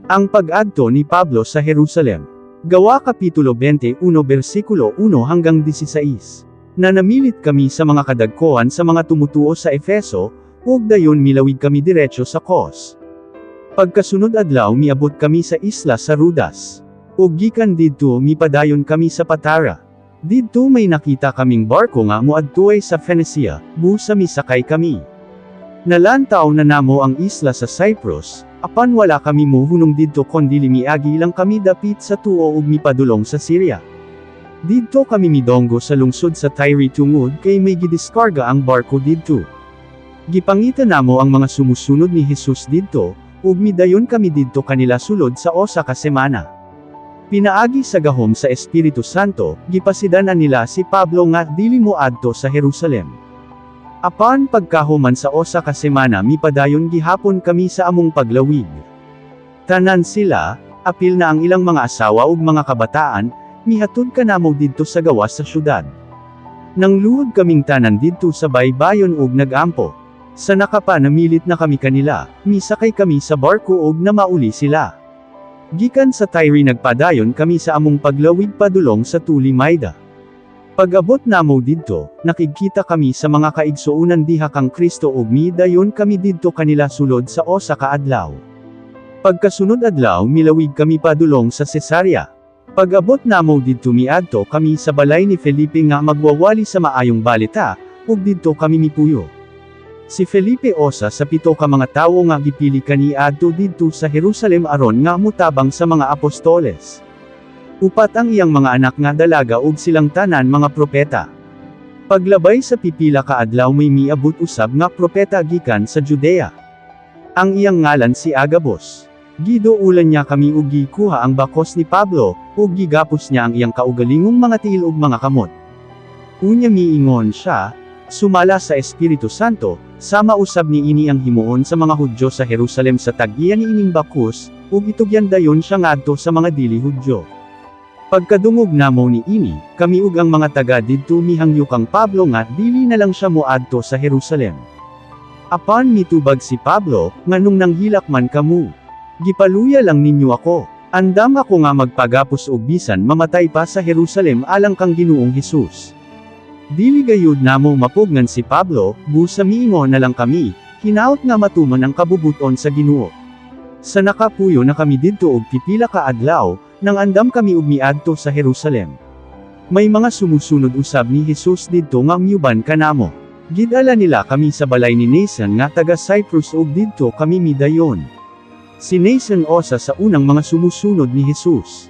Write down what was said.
Ang pag-adto ni Pablo sa Jerusalem. Gawa Kapitulo 21 versikulo 1 hanggang 16. Nanamilit kami sa mga kadagkoan sa mga tumutuo sa Efeso, ug dayon milawig kami diretso sa Kos. Pagkasunod adlaw miabot kami sa isla sa Rudas. Ug gikan didto mipadayon kami sa Patara. Didto may nakita kaming barko nga moadtuay sa Fenicia, busa misakay kami. Nalantaw na namo ang isla sa Cyprus, apan wala kami mohunong didto kondili miagi lang kami dapit sa tuo ug mipadulong sa Syria. Didto kami midonggo sa lungsod sa Tyre tungod kay may gidiskarga ang barko didto. Gipangita namo ang mga sumusunod ni Jesus didto, ug midayon kami didto kanila sulod sa usa ka semana. Pinaagi sa gahom sa Espiritu Santo, gipasidan-an nila si Pablo nga dili moadto sa Jerusalem. Apan pagkahuman sa usa ka semana mipadayon gihapon kami sa among paglawig. Tanan sila, apil na ang ilang mga asawa ug mga kabataan, mihatod kanamo didto sa gawas sa syudad. Nangluhod kaming tanan didto sa baybayon ug nagampo. Sa nakapa namilit na kami kanila, misakay kami sa barko ug namauli sila. Gikan sa Tyre nagpadayon kami sa among paglawig padulong sa Tolemaida. Pag-abot namo didto, nakigkita kami sa mga kaigsuonan diha kang Kristo ug midayon kami didto kanila sulod sa usa ka adlaw. Pagkasunod adlaw milawig kami padulong sa Cesarea. Pag-abot namo didto miadto kami sa balay ni Felipe nga magwawali sa maayong balita, ug didto kami mipuyo. Si Felipe usa sa 7 ka mga tawo nga gipili kaniadto didto sa Jerusalem aron nga mutabang sa mga apostoles. Upat ang iyang mga anak nga dalaga ug silang tanan mga propeta. Paglabay sa pipila ka adlaw may miabot usab nga propeta gikan sa Judea. Ang iyang ngalan si Agabus. Giduulan niya kami ug gikuha ang bakos ni Pablo, ug gigapos niya ang iyang kaugalingong mga tiil ug mga kamot. Unya miingon siya, "Sumala sa Espiritu Santo, sama usab niini ang himuon sa mga Hudyo sa Jerusalem sa tag-iya niining bakus, ug itugyan dayon siya ngadto sa mga dili Hudyo." Pagkadungog namo niini, kami ug ang mga taga didto mihangyo kang Pablo nga dili na lang siya moadto sa Jerusalem. Apan mitubag si Pablo, "Nganong nanghilak man kamo? Gipaluya lang ninyo ako. Andam ako nga magpagapos og bisan mamatay pa sa Jerusalem alang kang Ginoong Hesus." Dili gayud namo mapugnan si Pablo, busa miingon na lang kami, "Hinaot nga matuman ang kabubuton sa Ginoo." Sa nakapuyo na kami didto og pipila ka adlaw, nang andam kami og miadto sa Jerusalem. May mga sumusunod usab ni Jesus didto nga miuban kanamo. Gidala nila kami sa balay ni Mnason nga taga Cyprus ug didto kami midayon. Si Mnason usa sa unang mga sumusunod ni Jesus.